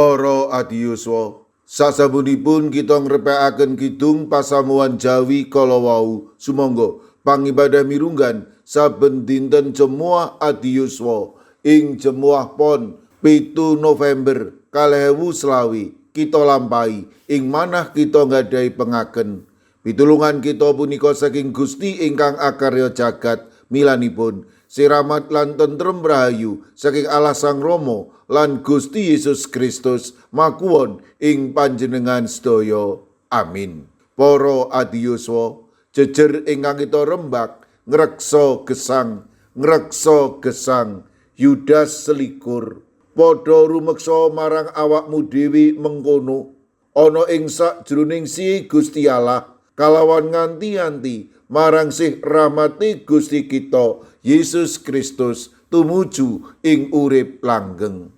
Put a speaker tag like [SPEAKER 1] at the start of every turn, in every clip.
[SPEAKER 1] Para adiyuswa, sasampunipun kita ngrepekaken kidung pasamuwan Jawi kala wau, sumangga pangibadah mirunggan saben dinten Jemuah Adiyuswa ing Jemuah Pon 7 November 2025 kita lampahi ing manah kita nggadahi pengaken. Pitulungan kita punika saking Gusti ingkang akarya jagat, milanipun siramat lan tentrem rahayu saking Allah Sang Rama lan Gusti Yesus Kristus makuwon ing panjenengan sedaya. Amin. Para adiyuswa, jejer ingkang kita rembak ngreksa gesang, ngreksa gesang, Yudas 21. Padha rumeksa marang awakmu dhewe mengkono ana ing sakjroning sihe Gusti Allah kalawan nganti-anti marang sih rahmati Gusti kita Yesus Kristus tumuju ing urip langgeng.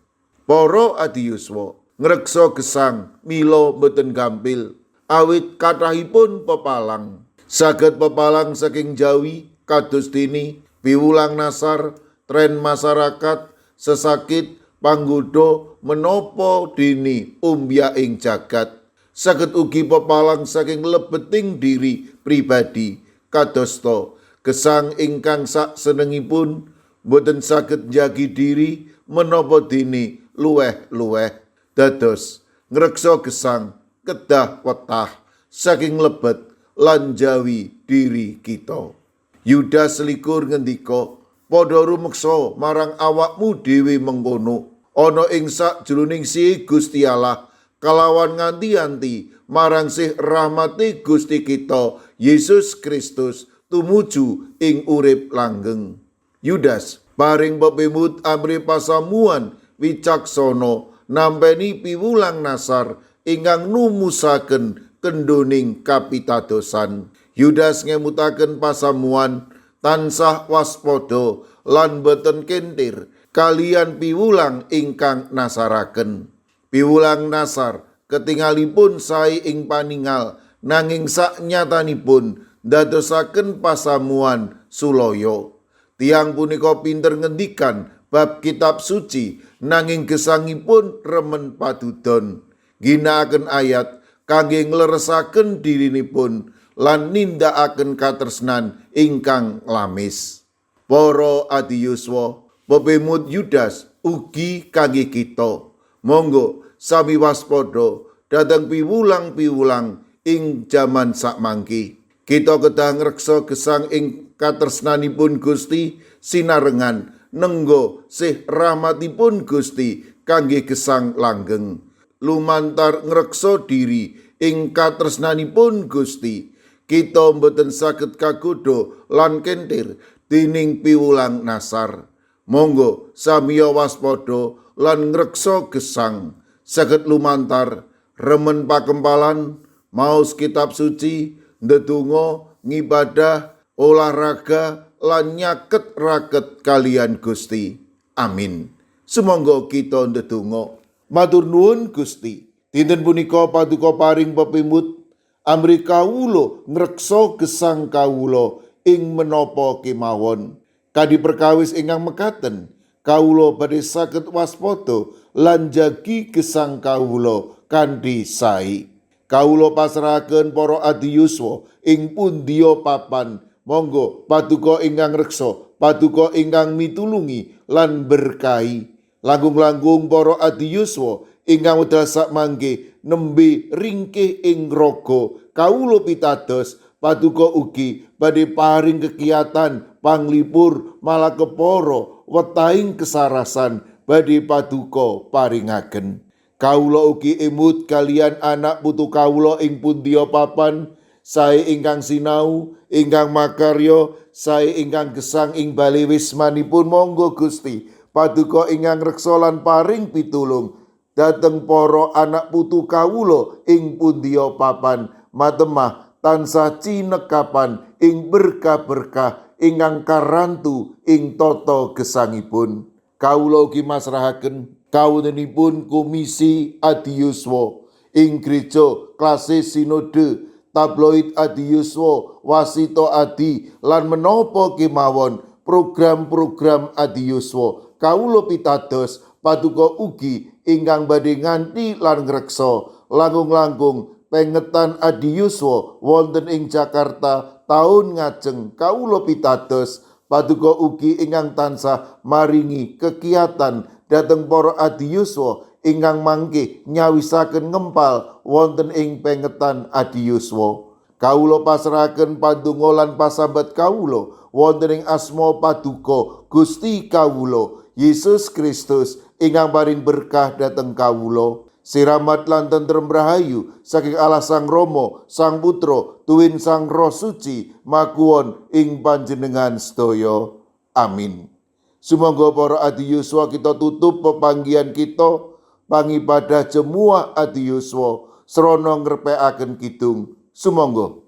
[SPEAKER 1] Para adiyuswa, ngreksa gesang mila boten gampil awit kathahipun pepalang. Saged pepalang saking jawi kados dene piwulang nasar, tren masyarakat, sesakit, panggoda menapa dene ombyaking jagat. Saged ugi pepalang saking lebeting diri pribadi kadosta gesang ingkang sak senengipun boten saged njagi diri menapa dene luweh-luweh. Dados ngreksa gesang kedah wetah saking lebet lan jawi diri kita. Yudas 21 ngendika, padha rumeksa marang awakmu dhewe mengkono ana ing sakjroning sihe Gusti Allah kalawan nganti-anti marang sih rahmati Gusti kita Yesus Kristus tumuju ing urip langgeng. Yudas paring pepimut amrih pasamuan wicaksana nampeni piwulang nasar ingkang numusaken kendoning kapitadosan. Yudas ngemutaken pasamuan tansah waspada lan boten kentir kalian piwulang ingkang nasaraken. Piwulang nasar ketingalipun sae ing paningal nanging saknyatanipun ndadosaken pasamuan sulaya. Tiang punika pinter ngendikan bab kitab suci nanging gesangipun remen padudon. Ginakaken ayat kangge ngleresaken dirinipun lan nindakaken katresnan ingkang lamis. Para adiyuswa, pepimut Yudas ugi kangge kita. Monggo sami waspada dhateng piwulang-piwulang ing jaman sakmangke. Kita kedah ngreksa gesang ing katresnanipun Gusti sinarengan nenggo sih rahmatipun Gusti kangge gesang langgeng. Lumantar ngreksa diri ing katresnanipun Gusti, kita mboten saged kagodha lan kentir dening piwulang nasar. Monggo samiya waspada lan ngreksa gesang, saged lumantar remen pakempalan, maos kitab suci, ndedonga, ngibadah, olahraga lan nyaket raket kalian Gusti. Amin. Sumangga kita ndedonga. Matur nuwun Gusti. Dinten punika paduka paring pepimut amrih kawula ngreksa gesang kawula ing menapa kemawon. Kanthi perkawis ingkang mekaten, kawula badhe saged waspada lan jagi gesang kawula kanthi sae. Kawula pasrahaken para adiyuswa ing pundiya papan. Monggo paduka ingkang reksa, paduka ingkang mitulungi lan berkahi. Langkung-langkung para adiyuswa ingkang wekdal sakmangke nembe ringkih ing raga, kawula pitados paduka ugi badhe paring kekiyatan, panglipur, malah kepara wetahing kesarasan badhe paduka paringaken. Kawula ugi emut kalian anak putu kawula ing pundiya papan, sae ingkang sinau, ingkang makarya, sae ingkang gesang ing bali wismanipun. Monggo Gusti paduka ingkang reksa lan paring pitulung dhateng para anak putu kawula ing pundiya papan, matemah tansah cinekapan ing berkah-berkah ingkang karantu ing tata gesangipun. Kawula ugi masrahaken kawontenipun Komisi Adiyuswa ing Gereja Klasis Sinode, Tabloid Adiyuswa, Wasito Adi lan menapa kemawon program-program Adiyuswa. Kawula pitados Paduka ugi ingkang badhe nganti lan ngreksa langkung-langkung pengetan adiyuswa wonten ing Jakarta taun ngajeng kawula pitados. Paduka ugi ingkang tansah maringi kekiatan dhateng para adiyuswa ingkang mangke nyawisaken ngempal wonten ing pengetan adiyuswa. Kawula pasrahaken pandonga lan pasambat kawula wonten ing asma Paduka Gusti kawula Yesus Kristus ingkang paring berkah dhateng kawula. Siramat lan tentrem rahayu saking Allah Sang Rama, Sang Putra, tuwin Sang Roh Suci makuwon ing panjenengan sedaya. Amin. Sumangga para adiyuswa, kita tutup pepanggihan kita pangibadah Jemuah Adiyuswa srana ngrepekaken kidung. Sumangga.